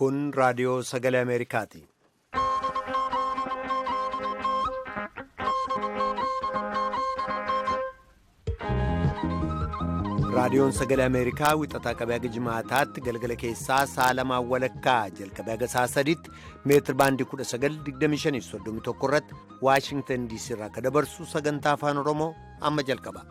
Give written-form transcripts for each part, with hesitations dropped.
Kun raadiyoo sagalee Ameerikaati. Raadiyoon sagalee Ameerikaa wixataa qabee haga jimaataatti galgala keessaa sa'a lamaan walakkaa jalqabee haga sa'a sadiitti meetir baandii 1925 irratti Waashingtan DC irraa akka dabarsu sagantaa afaan Oromoo amma jalqaba.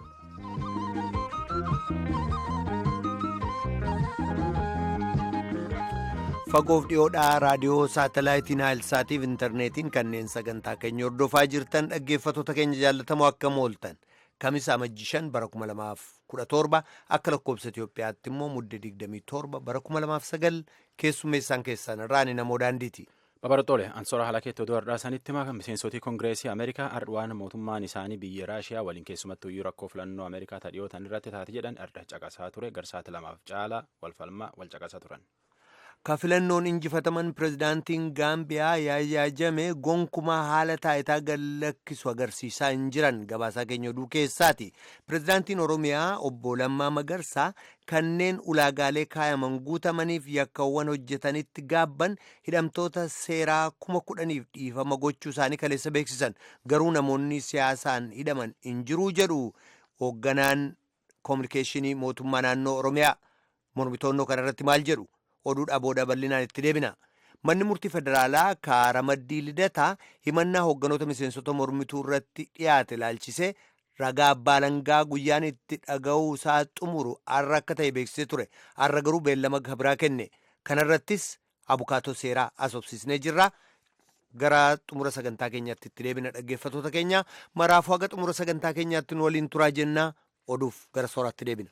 Fagoof dhiyoodhaa raadiyoo saatalaayitiin Haayilsaatiif intarneetiin kanneen sagantaa keenya hordofaa jirtan dhaggeeffattoota keenya jaallatamoo akkam ooltan. Kamisa Amajjii 5 bara 2017 akka lakkoobsa Itoophiyaatti immoo mudde 27 bara 2009 keessummeessaan keessan irraa ani namoo daandiiti. Babarattoole ansoora haala keetti oduu har'aa sanitti hima miseensotii Koongireesii Ameerikaa ardwaan mootummaan isaanii biyya Raashiyaa waliin keessumattuu iyyuu rakkoo filannoo Ameerikaa dhiyootan irratti taate jedhan arda caqasaa ture garsaati lamaaf caalaa walfalmaa wal caqasaa turan. Ka filannoon injifataman pirezidaantiin Gaambiyaa Yaayyaa Jame gonkumaa haala taayitaa gad lakkisu agarsiisaa hin jiran gabaasaa keenya oduu keessaati. Pirezidaantiin Oromiyaa obbo Lammaa Magarsaa kanneen ulaagaalee kaayaman guutamaniif yakkawwan hojjetanitti gaabban hidhamtoota seeraa 10,000f dhiifama gochuu isaanii kaleessa beeksisan. Garuu namoonni siyaasaan hidhaman hin jiruu jedhu hoogganaan koominikeeshinii mootummaa naannoo Oromiyaa. Mormitoonnoo kanarratti maal jedhu? Oduudhaa booda bal'inaan itti deebina. Manni murtii federaalaa kaaramaddii lidataa himannaa hoogganoota miseensota mormituu irratti dhiyaate ilaalchisee ragaa abbaa alangaa guyyaan itti dhaga'uu isaa xumuru har'a akka ta'e beeksisee ture. Har'a garuu beellama biraa kenne. Kanarrattis abukaatoo seeraa asobsiisnee jirra. Gara xumura sagantaa keenyaatti itti deebina dhaggeeffattoota keenya. Maraafuu haga xumura sagantaa keenyaatti nu waliin turaa jennaa oduuf gara sooraatti deebina.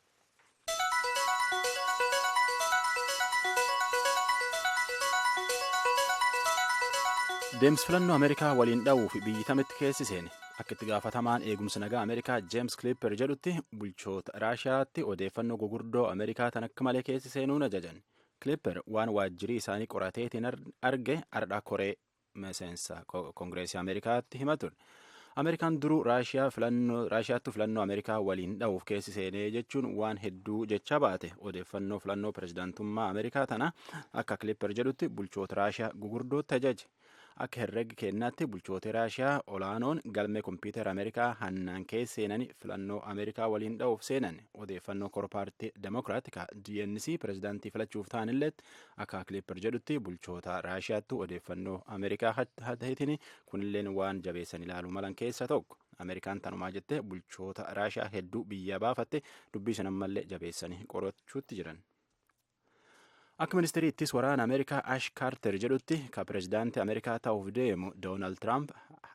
Deemsi filannoo Ameerikaa waliin dha'uuf biyyi tamitti keessi seene akka itti gaafatamaan eegumsa nagaa Ameerikaa Jeems Kiliipper jedhutti bulchoota Raashiyaatti odeeffannoo gurguddoo Ameerikaa tan akka malee keessi seenuun ajajan. Kiliipper waan waajjirii isaanii qorateetiin arge ardha koree miseensa Koongireesii Ameerikaatti hima ture. Ameerikaan duruu Raashiyaatti filannoo Ameerikaa waliin dha'uuf keessi seenee jechuun waan hedduu jecha baate odeeffannoo filannoo pirezidaantummaa Ameerikaa tana akka Kiliipper jedhutti bulchoota Raashiyaa gugurdootti ajaje. Akka herrega kennaatti bulchoota Raashiyaa olaanoon galmee kompiitara Ameerikaa hannaan keessa seenanii filannoo Ameerikaa waliin dha'uuf seenan odeeffannoo kora paartii Demokiraat ka DNC pirezidaantii filachuuf ta'anillee akka Kiliipper jedhutti bulchoota Raashiyaatti odeeffannoo Ameerikaa hateetiin kunilleen waan jabeessan ilaaluu malan keessa tokko. Ameerikaan tanumaa jettee bulchoota Raashiyaa hedduu biyya baafatte dubbii san ammallee jabeessanii qorachuutti jiran. Akka ministeerri ittis waraana Ameerikaa Ash Kaarter jedhutti ka pirezidaantii Ameerikaa ta'uuf deemu Doonaald Tiraamp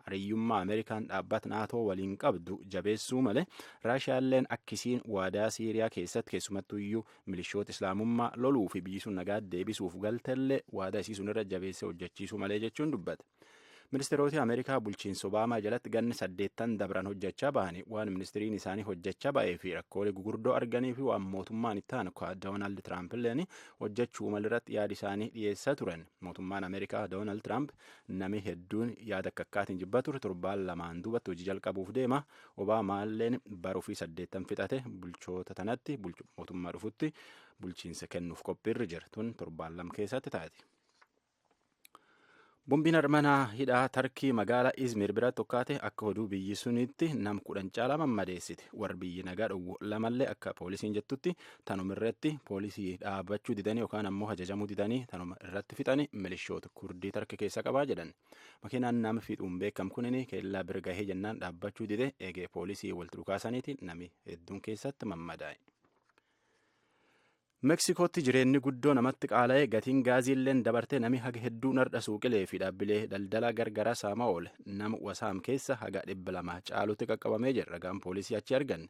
hariyyummaa Ameerikaan dhaabbata naatoo waliin qabdu jabeessuu malee Raashiyaalleen akkisiin waadaa Siiriyaa keessatti keessumattuu iyyuu milishoota Islaamummaa loluu fi biyyi sun nagaa deebisuuf galtellee waadaa isii sun irra jabeessee hojjechiisuu malee jechuun dubbate. Ministeeroti Ameerikaa bulchiinsa Obaamaa jalatti ganna 80 dabran hojjechaa bahanii waan ministiriin isaanii hojjechaa ba'ee fi rakkoolee gugurdoo arganii fi waan mootummaan itti aanu ka Doonaald Tiraamp illeen hojjechuu malirratti yaada isaanii dhiyeessaa turan. Mootummaan Ameerikaa Doonaald Tiraamp nami hedduun yaada akka akkaatiin jibbaa ture torbaan lamaan duubatti hojii jalqabuuf deema. Obaamaa illeen baruu fi 80 fixate bulchoota tanatti mootummaa dhufutti bulchiinsa kennuuf qophiirra jira. Tun torbaan lama keessatti taati. Bombiin armanaa hidhaa Tarkii magaalaa Izmir biratti tokkaate akka oduu biyyi sunitti nam 10 caalaa mammadeessite. Warri biyyi nagaa dhowwu lamallee akka poolisiin jettutti tanuma irratti poolisii dhaabbachuu didanii yookaan ammoo ajajamuu didanii tanuma irratti fixanii milishoota kurdii Tarkii keessa qabaa jedhan. Makiinaan nama fixuun beekam kunin kellaa bira gahee jennaan dhaabbachuu dide eegee poolisii walitti dhukaasaniiti nami hedduun keessatti mammadaa'e. Meeksikootti jireenyi guddoo namatti qaala'ee gatiin gaaziilleen dabartee nami haga hedduu nardha suuqilee fi dhaabbilee daldalaa gargaraa saama oole nama wasaam keessa haga 200 caalutti qaqqabamee jira ragaan poolisii achi arganne.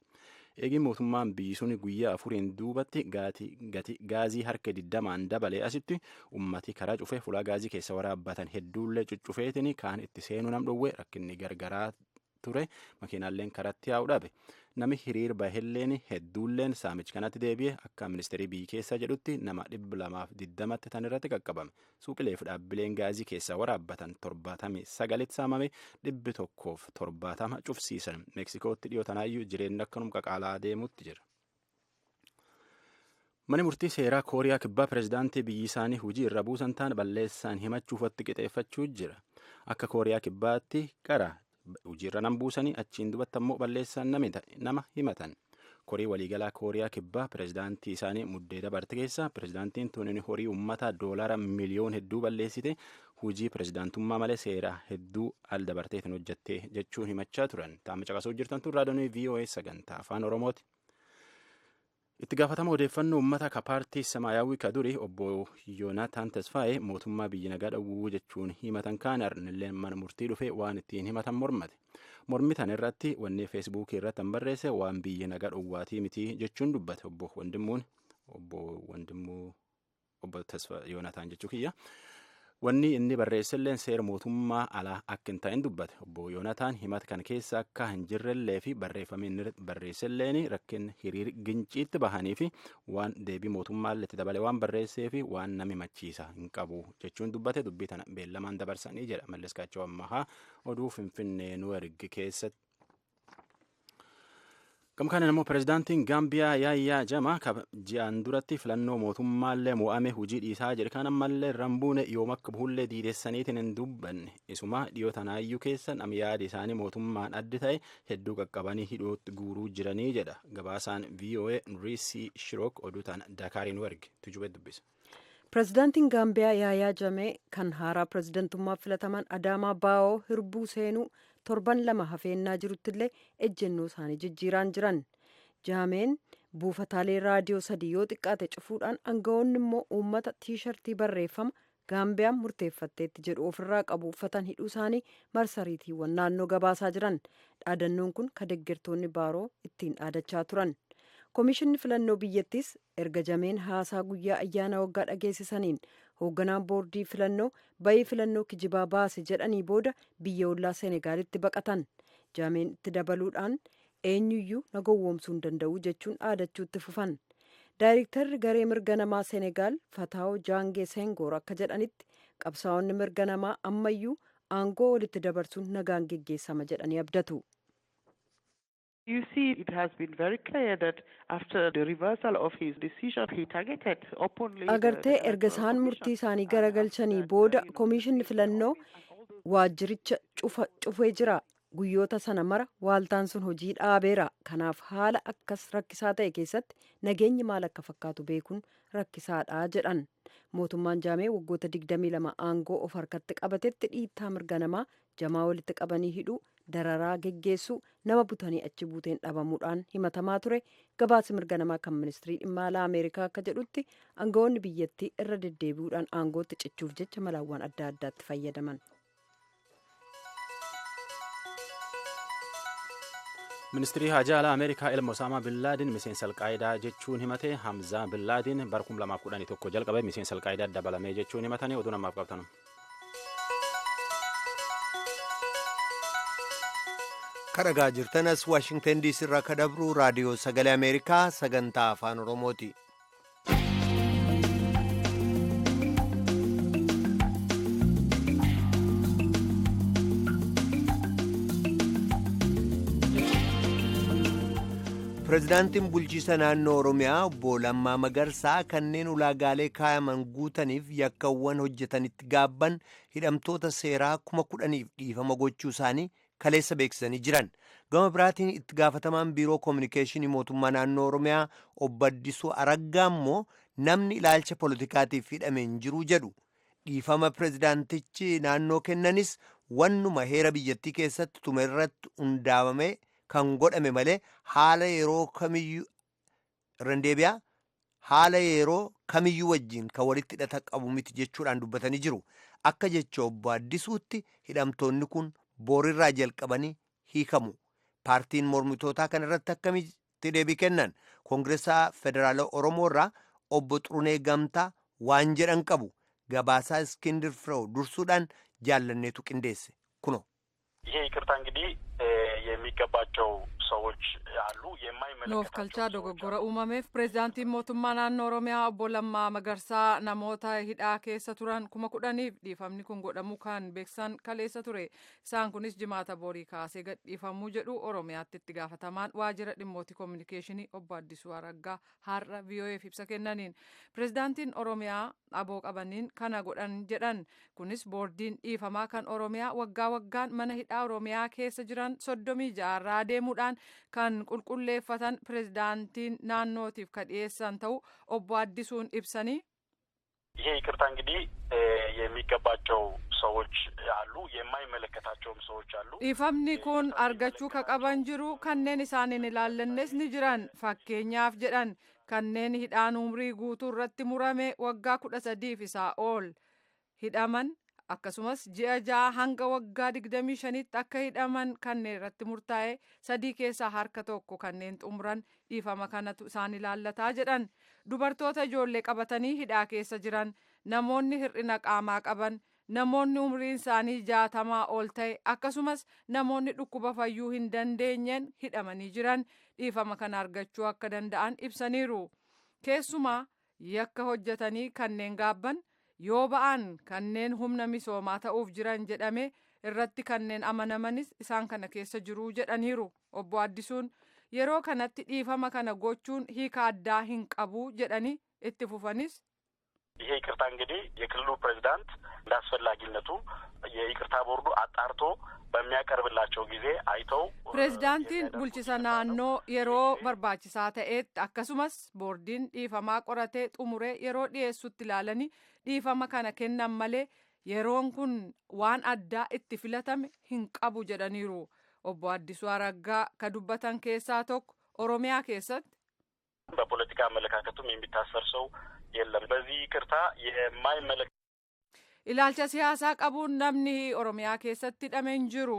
Eegii mootummaan biyyi sun guyyaa 4 duubatti gati gaazii harka 20 dabalee asitti ummati karaa cufee fulaa gaazii keessa waraabbatan hedduullee cuccufeetiin kaan itti seenuu nam dhowwee rakkinni gargaraa ture makiinaalleen karatti yaa'u dhabe. Nami hiriir bahelleen hedduulleen saamichi kanatti deebi'e akka ministeerii biyyi keessa jedhutti nama 220tti tan irratti qaqqabame. Suuqilee fi dhaabbileen gaazii keessaa waraabbatan 79tti saamame 170 cufsiisan. Meeksikootti dhiyoo tanaayyuu jireenyi akkanuma qaqaalaa deemutti jira. Manni murtii seeraa Kooriyaa Kibbaa pireezidaantii biyyi isaanii hojii irra buusan ta'an balleessaan himachuuf qixeeffachuu jira. Akka Kooriyaa Kibbaatti qara hojiirra nam buusanii achiin dubatti ammoo balleessaan nama himatan. Korii waliigalaa Kooriyaa Kibbaa pireezidaantii isaanii muddee dabarte keessa pireezidaantiin tun horii uummataa doolaara miliyoon hedduu balleessite hojii pireezidaantummaa malee seera hedduu al dabarteetiin hojjatte jechuun himachaa turan. Taama caqasuu jirtan tun raadiyoon VOA sagantaa afaan Oromooti. Itti gaafatama odeeffannoo uummata ka paartii Samaayyaawii ka duri obbo Yoonataan Tasfaa'ee mootummaa biyya nagaa dhowwuu jechuun himatan kaan arnilleen mana murtii dhufe waan ittiin himatan mormate. Mormi tan irratti wanni feesbuukii irratti han barreesse waan biyya nagaa dhowwaatii miti jechuun dubbate obbo Wandimmuun obbo Wandimmuu obbo Tasfa Yoonataan jechuu kiyya. Wanni inni barreesselleen seera mootummaa alaa akka hin ta'in dubbate. Obbo Yoonataan himata kana keessa akka hin jirrellee fi barreeffamni inni barreesselleen rakkin hiriir ginciitti bahanii fi waan deebii mootummaallee itti dabale waan barreessee fi waan nama himachiisa hin qabu jechuun dubbate dubbii tana beellamaan dabarsanii jedha Mallas Kaachoo Ammahaa oduu Finfinnee nu erge keessatti. Gamkaan immoo pireezidaantiin Gaambiyaa Yaayyaa Jama ji'aan duratti filannoo mootummaallee mo'ame hojii dhiisaa jedhe kan ammallee rambuune yoom akka buhullee diidessaniitiin hin dubbanne isuma dhiyoo tanaayyuu keessa nam yaadi isaanii mootummaan addi ta'e hedduu qaqqabanii hidhootti guuruu jiranii jedha gabaasaan VOA Riisii Shirook oduu tana Dakaariin erge tujubee dubbisa. Pireezidaantiin Gaambiyaa Yaayaa Jamee kan haaraa pireezidantummaa filataman Adaamaa Baawoo hirbuu seenuu torban lama hafeennaa jiruttillee ejjennoo isaanii jijjiiraan jiran. Jaameen buufataalee raadiyoo sadii yoo xiqqaate cufuudhaan aangawoonni immoo uummata tiishartii barreeffama Gaambiyaan murteeffatteetti jedhu ofirraa qabu uffatan hidhuu isaanii marsariitiiwwan naannoo gabaasaa jiran. Dhaadannoon kun ka deeggartoonni baaroo ittiin dhaadachaa turan. Komishinni filannoo biyyattiis erga Jameen haasaa guyyaa ayyaana waggaa dhageessisaniin hoogganaan boordii filannoo bayii filannoo kijibaa baase jedhanii booda biyya ollaa Senegaalitti baqatan. Jameen itti dabaluudhaan eenyuyyuu na gowwoomsuu hin danda'u jechuun dhaadachuutti fufan. Daayirektarri garee mirga namaa Senegaal Fataawo Jaangee Sengoor akka jedhanitti qabsaa'onni mirga namaa ammayyuu aangoo walitti dabarsuun nagaan geggeessama jedhanii abdatu. You see, it has been very clear that after the reversal of his decision, he targeted openly. Agartee erga isaan murtii isaanii garagalchanii booda komishinni filannoo waajjiricha cufee jira. Guyyoota sana mara waaltaan sun hojii dhaabeera. Kanaaf haala akkas rakkisaa ta'e keessatti nageenyi maal akka fakkaatu beekuun rakkisaadha jedhan. Mootummaan Jaamee waggoota 22 aangoo of harkatti qabatetti dhiittaa mirga namaa jamaa walitti qabanii hidhuu, dararaa geggeessuu, nama butanii achi buuteen dhabamuudhaan himatamaa ture. Gabaasi mirga namaa kan ministirii dhimma alaa Ameerikaa akka jedhutti aangawoonni biyyattii irra deddeebi'uudhaan aangootti cichuuf jecha malaawwan adda addaatti fayyadaman. Ministirii Haajaa Alaa Ameerikaa ilma Osaamaa Billaadin miseensa Alqaayidaa jechuun himate. Hamzaa Billaadin bara 2011 jalqabe miseensa Alqaayidaa dabalamee jechuun himatanii oduu namaaf qabtanu. Kadhagaa jirtanas Waashingtan DC irraa ka dabru raadiyoo sagalee Ameerikaa sagantaa afaan Oromooti. Pireezidaantiin bulchiisa naannoo Oromiyaa obbo Lammaa Magarsaa kanneen ulaagaalee kaayaman guutaniif yakkawwan hojjetanitti gaabban hidhamtoota seeraa 10,000 dhiifama gochuu isaanii kaleessa beeksisanii jiran. Gama biraatiin itti gaafatamaan biiroo koominikeeshinii mootummaa naannoo Oromiyaa obbo Addisuu Araggaa immoo namni ilaalcha poolitikaatiif hidhame hin jiru jedhu. Dhiifama pireezidaantichi naannoo kennanis wannuma heera biyyattii keessatti tume irratti hundaa'ame kan godhame malee haala yeroo kamiyyuu irra haala yeroo kamiyyuu wajjin kan walitti hidhata qabu miti jechuudhaan dubbatanii jiru. Akka jecha obbo Addisuutti hidhamtoonni kun boorirraa jalqabanii hiikamu. Paartiin mormitootaa kana irratti akkamitti deebii kennan? Koongireesaa Federaala Oromoo irraa obbo Xurunee Gamtaa waan jedhan qabu. Gabaasaa Iskindir Fireew dursuudhaan jaallanneetu qindeesse. Kunoo. ይሄ ይቅርታ እንግዲህ የሚገባቸው ሰዎች አሉ፣ Nuuf የማይመለከታቸው kalchaa dogoggora uumameef pireezidaantiin mootummaa naannoo Oromiyaa obbo Lammaa Magarsaa namoota hidhaa keessa turan 10,000f dhiifamni kun godhamuu kan beeksisan kaleessa ture. Isaan kunis jimaata borii kaasee gadhiifamuu jedhu Oromiyaatti itti gaafatamaan waajjira dhimmoota koominikeeshinii obbo Addisuu Araggaa har'a VOAf ibsa kennaniin. Pireezidaantiin Oromiyaa aboo qabaniin kana godhan jedhan kunis boordiin dhiifamaa kan Oromiyaa waggaa waggaan mana hidhaa Oromiyaa keessa jiran 36 irraa deemuudhaan kan qulqulleeffatan pireezidaantiin naannootiif kan dhiyeessan ta'u obbo Addisuun ibsanii. ይሄ ይቅርታ እንግዲህ የሚገባቸው ሰዎች አሉ፣ የማይመለከታቸውም ሰዎች አሉ። Dhiifamni kun argachuu ka qaban jiru kanneen isaan hin ilaallannes ni jiran fakkeenyaaf jedhan kanneen hidhaan umrii guutuu irratti murame waggaa 13f isaa ol hidhaman akkasumas ji'a 6 hanga waggaa 25tti akka hidhaman kanneen irratti murtaa'e sadii keessaa harka tokko kanneen xumuran dhiifama kanatu isaan ilaallataa jedhan dubartoota ijoollee qabatanii hidhaa keessa jiran namoonni hir'ina qaamaa qaban namoonni umriin isaanii 60 ol ta'e akkasumas namoonni dhukkuba fayyuu hin dandeenyeen hidhamanii jiran dhiifama kana argachuu akka danda'an ibsaniiru. Keessumaa yakka hojjetanii kanneen gaabban yoo ba'an kanneen humna misoomaa ta'uuf jiran jedhame irratti kanneen amanamanis isaan kana keessa jiruu jedhaniiru. Obbo Addisuun yeroo kanatti dhiifama kana gochuun hiika addaa hin qabu jedhanii itti fufanis. ይሄ ይቅርታ እንግዲህ የክልሉ ፕሬዚዳንት እንደ አስፈላጊነቱ የይቅርታ ቦርዱ አጣርቶ በሚያቀርብላቸው ጊዜ አይተው Pireezidaantiin bulchiisa naannoo yeroo barbaachisaa ta'etti akkasumas boordiin dhiifamaa qoratee xumuree yeroo dhiyeessutti ilaalanii dhiifama kana kennan malee yeroon kun waan addaa itti filatame hin qabu jedhaniiru. Obbo Addisuu Araggaa ka dubbatan keessaa tokko Oromiyaa keessatti በፖለቲካ አመለካከቱም የሚታሰር ሰው የለም። በዚህ ይቅርታ የማይመለከ ilaalcha siyaasaa qabuun namni Oromiyaa keessatti hidhame hin jiru.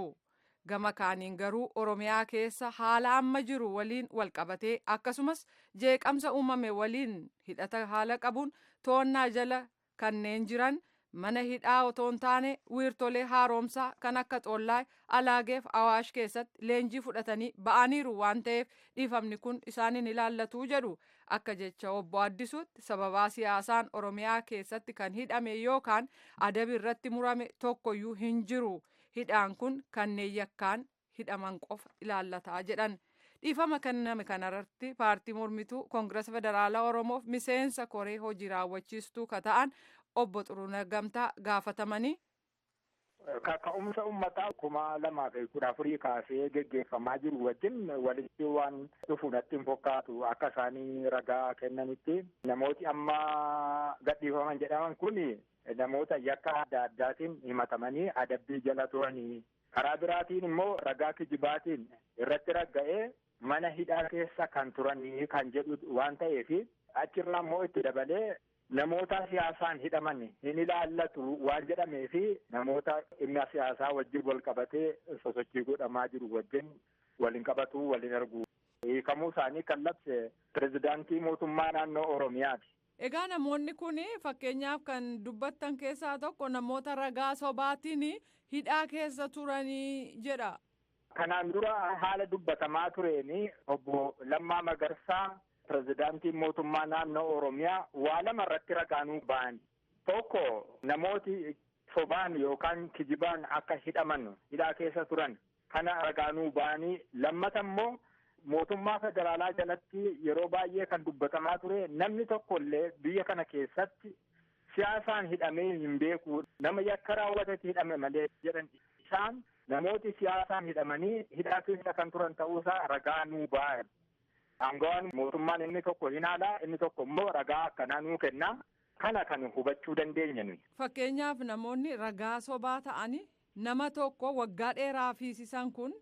Gama kaaniin garuu Oromiyaa keessa haala amma jiru waliin walqabatee akkasumas jeeqamsa uumame waliin hidhata haala qabuun to'annaa jala kanneen jiran mana hidhaa otoo hin taane wiirtolee haaromsaa kan akka Xoollaay, Alaageef Awaash keessatti leenjii fudhatanii ba'aniiru waan ta'eef dhiifamni kun isaaniin ilaallatu jedhu akka jecha obbo Addisuutti sababaa siyaasaan Oromiyaa keessatti kan hidhame yookaan adabi irratti murame tokkoyyuu hin jiru. Hidhaan kun kanneen yakkaan hidhaman qofa ilaallataa jedhan. Dhiifama kenname kanarratti paartii mormituu Koongirasa Federaalaa Oromoof miseensa koree hojii raawwachiistuu ka ta'an obbo Xuruunaa Gamtaa gaafatamanii Kaka'umsa uummataa 2014 kaasee geggeeffamaa jiru wajjin walitti waan dhufu natti hin fakkaatu akka isaanii ragaa kennanitti namooti amma gadhiifaman jedhaman kun namoota yakka adda addaatiin himatamanii adabbii jala turanii karaa biraatiin immoo ragaa kijibaatiin irratti ragga'ee mana hidhaa keessa kan turanii kan jedhu waan ta'eef achirraa immoo itti dabalee namoota siyaasaan hidhaman hin ilaallatu waan jedhamee fi namoota dhimma siyaasaa wajjin wal qabatee sosochii godhamaa jiru wajjin waliin qabatu waliin argu. Hiikamuu isaanii kan labse pirezidaantii mootummaa naannoo Oromiyaati. Egaa namoonni kun fakkeenyaaf kan dubbattan keessaa tokko namoota ragaa sobaatiin hidhaa keessa turanii jedha. Kanaan dura haala dubbatamaa tureen obbo Lammaa Magarsaa pirezidaantiin mootummaa naannoo Oromiyaa waa lama irratti ragaanuu ba'an. Tokko namooti sobaan yookaan kijibaan akka hidhaman hidhaa keessa turan kana ragaanuu ba'anii lammata immoo mootummaa federaalaa jalatti yeroo baay'ee kan dubbatamaa ture namni tokko illee biyya kana keessatti siyaasaan hidhamee hin beeku nama yakka raawwatetti hidhame malee jedhan isaan namooti siyaasaan hidhamanii hidhaa keessa kan turan ta'uusaa ragaa nuu ba'an. Aangawaan mootummaan inni tokko hin haala inni tokko immoo ragaa akkanaa nuu kenna kana kan hubachuu dandeenya nuyi. Fakkeenyaaf namoonni ragaa sobaa ta'anii nama tokko waggaa dheeraa fiisisan kun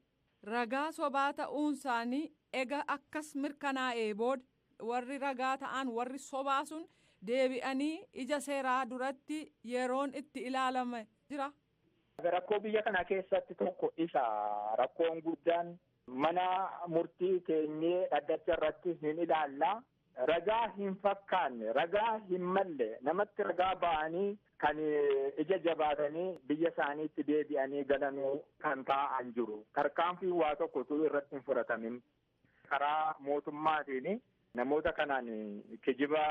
ragaa sobaa ta'uun isaanii ega akkas mirkanaa'ee booda warri ragaa ta'an warri sobaa sun deebi'anii ija seeraa duratti yeroon itti ilaalame jira. Rakkoo biyya kana keessatti tokko isa rakkoon guddaan mana murtii teenyee dhaddacha irratti hin ilaalla. Ragaa hin fakkaanne, ragaa hin malle namatti ragaa ba'anii kan ija jabaatanii biyya isaaniitti deebi'anii galanuu kan taa'an jiru. Tarkaanfii waa tokko utuu irratti hin fudhatamin. Karaa mootummaatiin namoota kanaan kijiba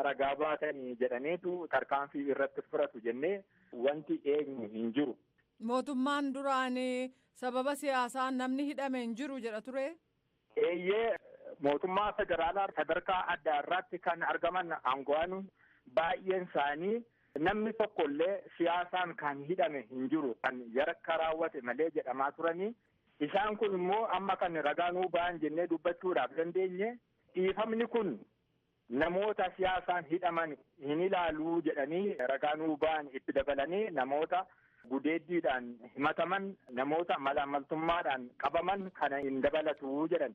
ragaa baatanii jedhaniitu tarkaanfii irratti fudhatu jennee wanti eenyu hin jiru. Mootummaan duraan sababa siyaasaan namni hidhame hin jiru jedha ture. Eeyyee, mootummaa federaalaa sadarkaa adda irratti kan argaman aango'an baay'een isaanii namni tokkollee siyaasaan kan hidhame hin jiru kan yakka raawwate malee jedhamaa turanii. Isaan kun immoo amma kan ragaa nuu ba'an jennee dubbachuudhaaf dandeenye dhiifamni kun namoota siyaasaan hidhaman hin ilaaluu jedhanii ragaa nuu ba'an itti dabalanii namoota gudeeddiidhaan himataman, namoota malaammaltummaadhaan qabaman kana hin dabalatu jedhan.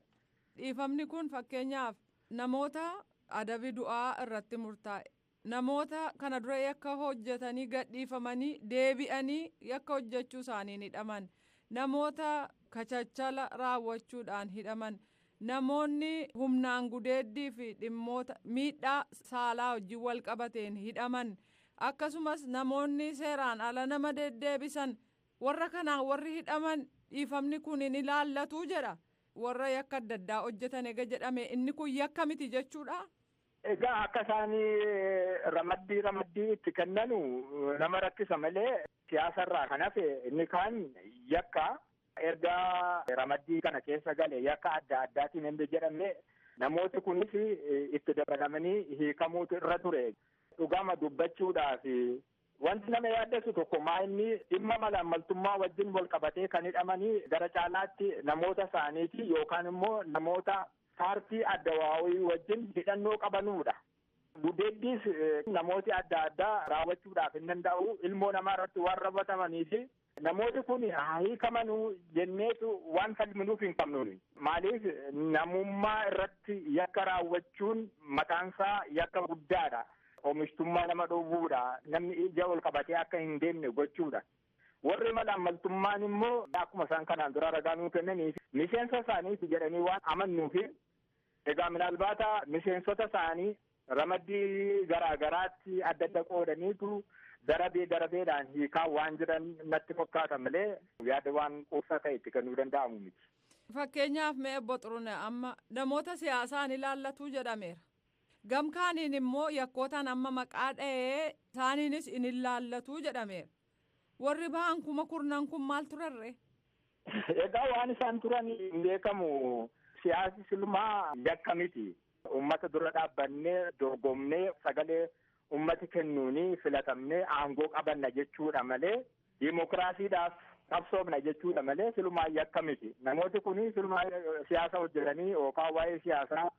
Dhiifamni kun fakkeenyaaf namoota adabi du'aa irratti murtaa'e, namoota kana dura yakka hojjetanii gadhiifamanii deebi'anii yakka hojjechuu isaaniin hidhaman, namoota kachachala raawwachuudhaan hidhaman, namoonni humnaan gudeeddii fi dhimmoota miidhaa saalaa wajjin wal qabateen hidhaman, akkasumas namoonni seeraan ala nama deddeebisan, warra kanaan warri hidhaman dhiifamni kun hin ilaallatu jedha. Warra yakka adda addaa hojjetan ega jedhame inni kun yakka miti jechuudha. Egaa akka isaan ramaddii itti kennanu nama rakkisa malee siyaasarraa kan hafe inni kaan yakka erga ramaddii kana keessa gale yakka adda addaatiin hin jedhamne namooti kunis itti dabalamanii hiikamuutu irra ture. Dhugama dubbachuudhaaf wanti nama yaaddessu tokko maa inni dhimma malaammaltummaa wajjin wal qabatee kan hidhamanii gara caalaatti namoota isaaniiti yookaan immoo namoota paartii addawaawii wajjin hidhannoo qabanuudha. Gudeeddiis namooti adda addaa raawwachuudhaaf hin danda'u ilmoo namaa irratti waan raawwatamaniif namooti kun haa hiikamanuu jenneetu waan falminuuf hin qabnuuni. Maaliif namummaa irratti yakka raawwachuun mataansaa yakka guddaadha. Oomishtummaa nama dhowwuudha. Namni ija ol qabatee akka hin deemne gochuudha. Warri malaammaltummaan immoo akkuma isaan kanaan dura ragaa nuu kennanii miseensa isaaniiti jedhanii waan amannuufi egaa minaalbaata miseensota isaanii ramaddii garaa garaatti adda adda qoodaniitu darabee darabeedhaan hiikaa waan jiran natti fakkaata malee yaada waan quubsaa ta'e itti kennuu danda'amu miti. Fakkeenyaaf mee obbo Xurune amma namoota siyaasaan ilaallatu jedhameera. Gamkaaniin immoo yakkootaan amma maqaa dha'ee isaaniinis in ilaallatu jedhameera. Warri ba'an 40,000 kun maal turarre? Egaa waan isaan turan hin beekamu. Siyaasi silumaa yakka miti. Uummata dura dhaabbannee dorgomnee sagalee uummati kennuuni filatamnee aangoo qabanna jechuudha malee diimokiraasiidhaaf qabsoofna jechuudha malee silumaa yakka miti. Namooti kun silumaa siyaasa hojjetanii yookaan waa'ee siyaasaa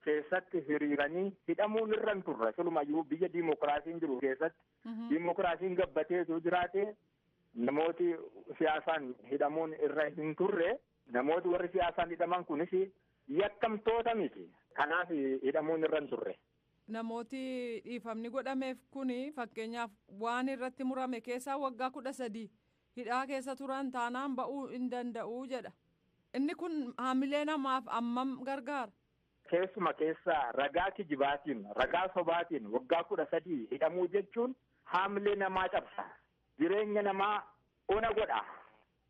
keessatti hiriiranii hidhamuun irra hin turre. Silumayyuu biyya diimokiraasiin jiru keessatti diimokiraasiin gabbateetu jiraate namooti siyaasaan hidhamuun irra hin turre. Namooti warri siyaasaan hidhaman kunis yakkamtoota miti. Kanaaf hidhamuun irra hin turre. Namooti dhiifamni godhameef kuni fakkeenyaaf waan irratti murame keessaa waggaa 13 hidhaa keessa turan taanaan ba'uu hin danda'u jedha. Inni kun haamilee namaaf ammam gargaara? Keessuma keessaa ragaa kijibaatiin, ragaa sobaatiin waggaa 13 hidhamuu jechuun haamilee namaa cabsa. Jireenya namaa ona godha.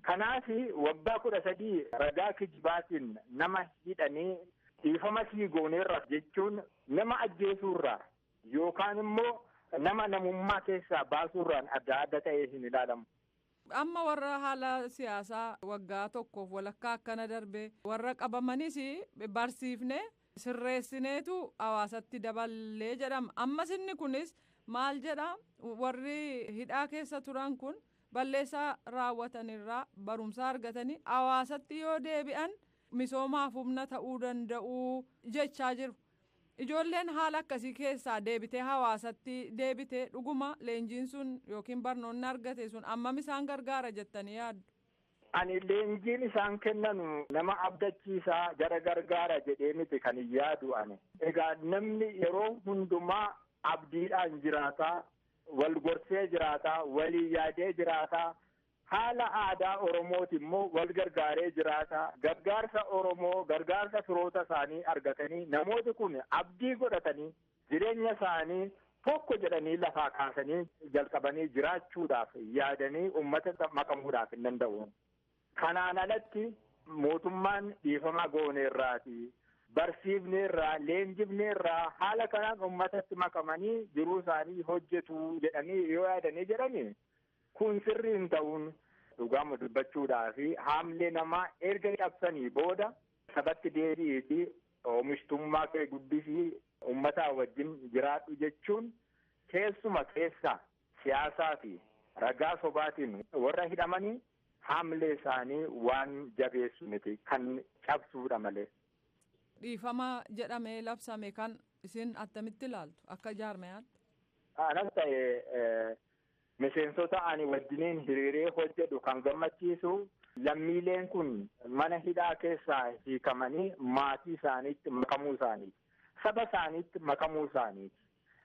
Kanaaf waggaa 13 ragaa kijibaatiin nama hidhanii dhiifama sii gooneerra jechuun nama ajjeesuurraa yookaan immoo nama namummaa keessaa baasuurraan adda adda ta'ee hin ilaalamu. Amma warra haala siyaasaa waggaa 1 walakkaa akkana darbe warra qabamanis barsiifne sirreessineetu hawaasatti daballee jedhama. Ammas inni kunis maal jedha, warri hidhaa keessa turan kun balleessaa raawwatanirraa barumsa argatanii hawaasatti yoo deebi'an misoomaaf humna ta'uu danda'u jechaa jiru. Ijoolleen haala akkasii keessaa deebitee hawaasatti deebitee dhuguma leenjiin sun yookiin barnoonni argate sun ammam isaan gargaara jettanii yaaddu? Ani leenjiin isaan kennanu nama abdachiisaa jara gargaara jedhee miti kan hin yaadu ani. Egaa namni yeroo hundumaa abdiidhaan jiraataa, wal gorsee jiraataa, walii yaadee jiraataa, Haala aadaa Oromooti immoo wal gargaaree jiraata. Gargaarsa Oromoo, gargaarsa firoota isaanii argatanii namooti kun abdii godhatanii jireenya isaanii tokko jedhanii lafaa kaasanii jalqabanii jiraachuudhaaf yaadanii uummata makamuudhaaf hin danda'u. Kanaan alatti mootummaan dhiifama gooneerraati. Barsiifneerraa, leenjifneerraa haala kanaan uummatatti makamanii jiruu isaanii hojjetu jedhanii yoo yaadanii jedhanii kun sirrii hin ta'uun dhugaama dubbachuudhaa fi haamlee namaa erga cabsanii booda sabatti deebi'iitii oomishtummaa kee guddisii uummataa wajjin jiraadhu jechuun keessuma keessa siyaasaa fi ragaa sobaatiin warra hidhamanii haamlee isaanii waan jabeessu miti kan cabsuudha malee. Dhiifama jedhamee labsame kan isin attamitti ilaaltu akka jaarmayaatti? Anas ta'e miseensota ani wajjiniin hiriiree hojjedhu kan gammachiisu lammiileen kun mana hidhaa keessaa hiikamanii maatii isaaniitti makamuu isaaniiti. Saba isaaniitti makamuu isaaniiti.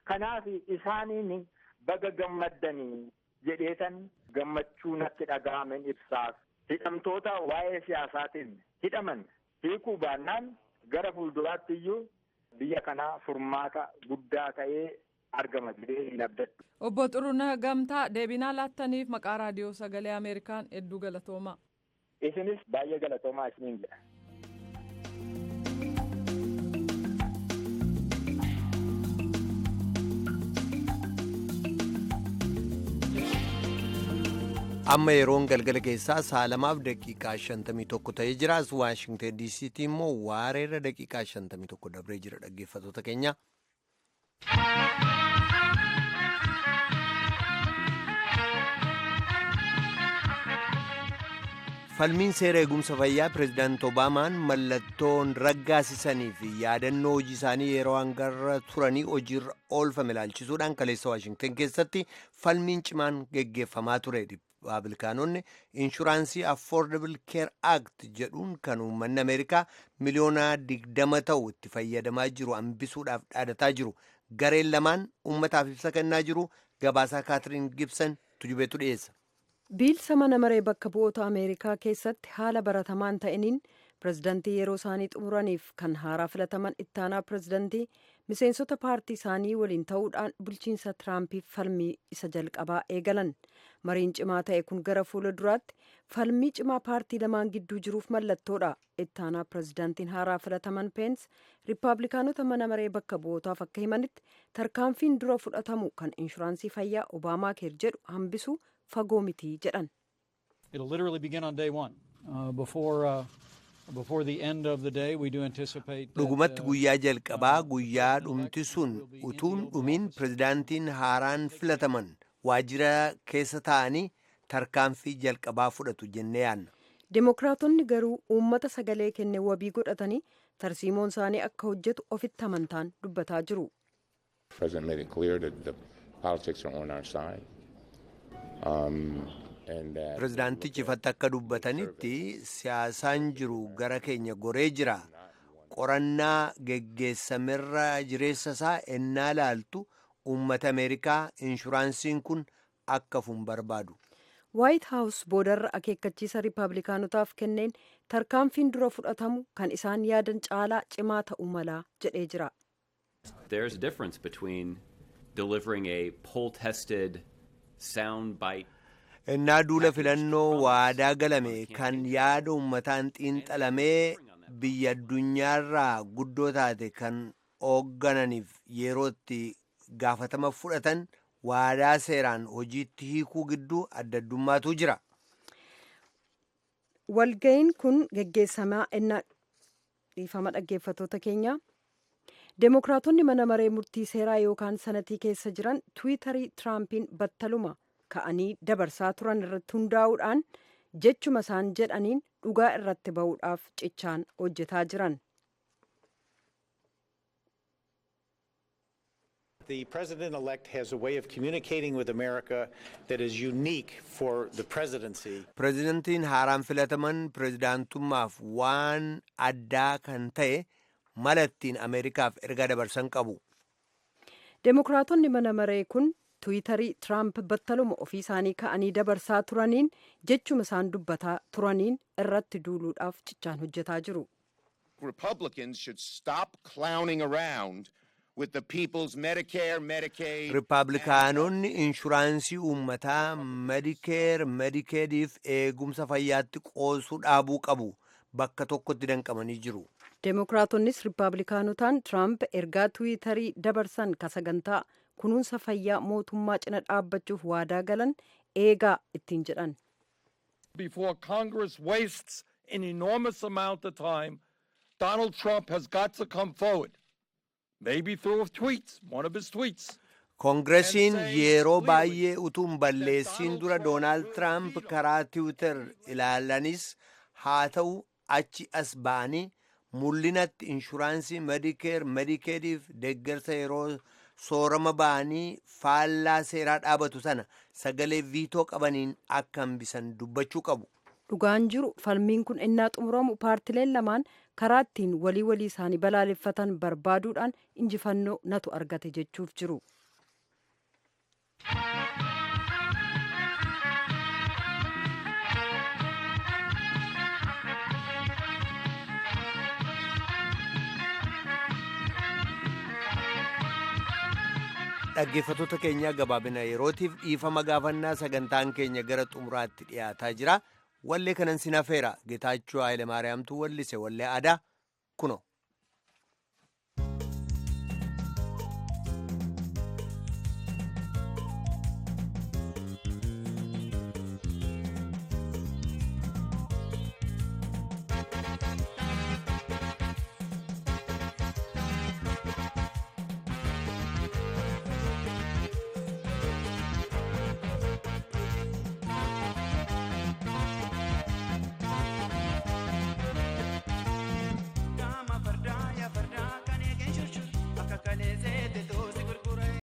Kanaaf isaaniin baga gammaddanii jedheetan gammachuu natti dhaga'amen ibsaaf. Hidhamtoota waa'ee siyaasaatiin hidhaman hiikuu baannaan gara fuulduraatti iyyuu biyya kanaa furmaata guddaa ta'ee argama jedhee hin abdadhu. Obbo Xurunaa Gamtaa deebinaa laattaniif maqaa raadiyoo sagalee Ameerikaan hedduu galatoomaa. Isinis baay'ee galatoomaa isiniin jedha. Amma yeroon galgala keessaa sa'a 2:51 ta'ee jira. As Waashingtan DC'tti immoo waareerra daqiiqaa 51 dabree jira dhaggeeffattoota keenya. Falmiin seera eegumsa fayyaa pireezidaant Obaamaan mallattoon raggaasisanii fi yaadannoo hojii isaanii yeroo hangarra turanii hojiirra oolfame ilaalchisuudhaan kaleessa Waashingtan keessatti falmiin cimaan geggeeffamaa ture. Riippaabilikaanonni inshuraansii Affordable Care Act jedhuun kan uummanni Ameerikaa miliyoona 20 ta'u itti fayyadamaa jiru hambisuudhaaf dhaadataa jiru. Gareen lamaan uummataaf ibsa kennaa jiru. Gabaasaa Kaatiriin Gibson tujubeetu dhiyeessa. Biilsa mana maree bakka bu'oota Ameerikaa keessatti haala baratamaan ta'iniin pirezidantii yeroo isaanii xumuraniif kan haaraa filataman ittaanaa pirezidantii miseensota paartii isaanii waliin ta'uudhaan bulchiinsa Tiraampiif falmii isa jalqabaa eegalan. Mariin cimaa ta'e kun gara fuula duraatti falmii cimaa paartii lamaan gidduu jiruuf mallattoodha. Ittaanaa pirezidantiin haaraa filataman Peens riippaabilikaanota mana maree bakka bu'ootaaf akka himanitti tarkaanfiin dura fudhatamu kan inshuraansii fayyaa Obaamaa keer jedhu hambisu fagoo miti jedhan. It'll literally begin on day one. Before the end of the day, we do anticipate that, Dhugumatti guyyaa jalqabaa guyyaa dhumti sun utuun dhumiin pirezidaantiin haaraan filataman waajjira keessa taa'anii tarkaanfii jalqabaa fudhatu jennee yaadna. Dimokiraatonni garuu uummata sagalee kenne wabii godhatanii tarsiimoon isaanii akka hojjetu ofitti amantaan dubbataa jiru. The president made it clear that the politics are on our side. Pirezidaantichi ifatti akka dubbatanitti siyaasaan jiru gara keenya goree jira. Qorannaa geggeessamerra jireessa isaa ennaa laaltu uummata Ameerikaa inshuraansiin kun akka fuun barbaadu. Waayit Haawus boodarra akeekkachiisa riippaabilikaanotaaf kenneen tarkaanfiin dura fudhatamu kan isaan yaadan caalaa cimaa ta'uu malaa jedhee jira. There's a difference between delivering a poll-tested sound bite. Innaa duula filannoo waadaa galame kan yaada uummataan xiinxalamee biyya addunyaarraa guddoo taate kan hooggananiif yeroo itti gaafatama fudhatan waadaa seeraan hojiitti hiikuu gidduu adda addummaatu jira. Walga'iin kun geggeessamaa ennaa dhiifama dhaggeeffattoota keenyaa. Demookiraatonni mana maree murtii seeraa yookaan sanatii keessa jiran tiwiitarii Tiraampiin battaluma ka'anii dabarsaa turan irratti hundaa'uudhaan jechuma isaan jedhaniin dhugaa irratti ba'uudhaaf cichaan hojjetaa jiran. The president-elect has a way of communicating with America that is unique for the presidency. Pireezidantiin haaraan filataman pireezidaantummaaf waan addaa kan ta'e mala ittiin Ameerikaaf ergaa dabarsan qabu. Demookiraatonni mana maree kun Tiwiitarii Tiraamp battaluma ofii isaanii ka'anii dabarsaa turaniin, jechuma isaan dubbataa turaniin irratti duuluudhaaf cichaan hojjetaa jiru. Republicans should stop clowning around with the people's Medicare, Medicaid. Riippaabilikaanonni inshuraansii uummataa, Medikeer, Medikeediif eegumsa fayyaatti qoosuu dhaabuu qabu. Bakka tokkotti danqamanii jiru. Deemokraatonnis Riippaabilikaanotaan Tiraamp ergaa Tiwiitarii dabarsan ka sagantaa kunuunsa fayyaa mootummaa cina dhaabbachuuf waadaa galan eegaa ittiin jedhan. Before Congress wastes an enormous amount of time, Donald Trump has got to come forward, maybe through a tweet, one of his tweets. Koongiresiin yeroo baay'ee utuu hin balleessin dura Doonaald Tiraamp karaa Tiwiitar ilaalanis haa ta'u, achi as ba'anii mul'inatti inshuraansii Medikeer, Medikeediif deeggarsa yeroo soorama ba'anii faallaa seeraa dhaabatu sana sagalee viitoo qabaniin akka hambisan dubbachuu qabu. Dhugaan jiru, falmiin kun innaa xumuramu paartileen lamaan karaa ittiin walii walii isaanii balaaleffatan barbaaduudhaan injifannoo natu argate jechuuf jiru. Dhaggeeffattoota keenya, gabaabina yerootiif dhiifama gaafannaa, sagantaan keenya gara xumuraatti dhiyaataa jira. Wallee kanan sin hafeera. Getaachoo Haayile Maariyaamtu wallise, wallee aadaa kuno.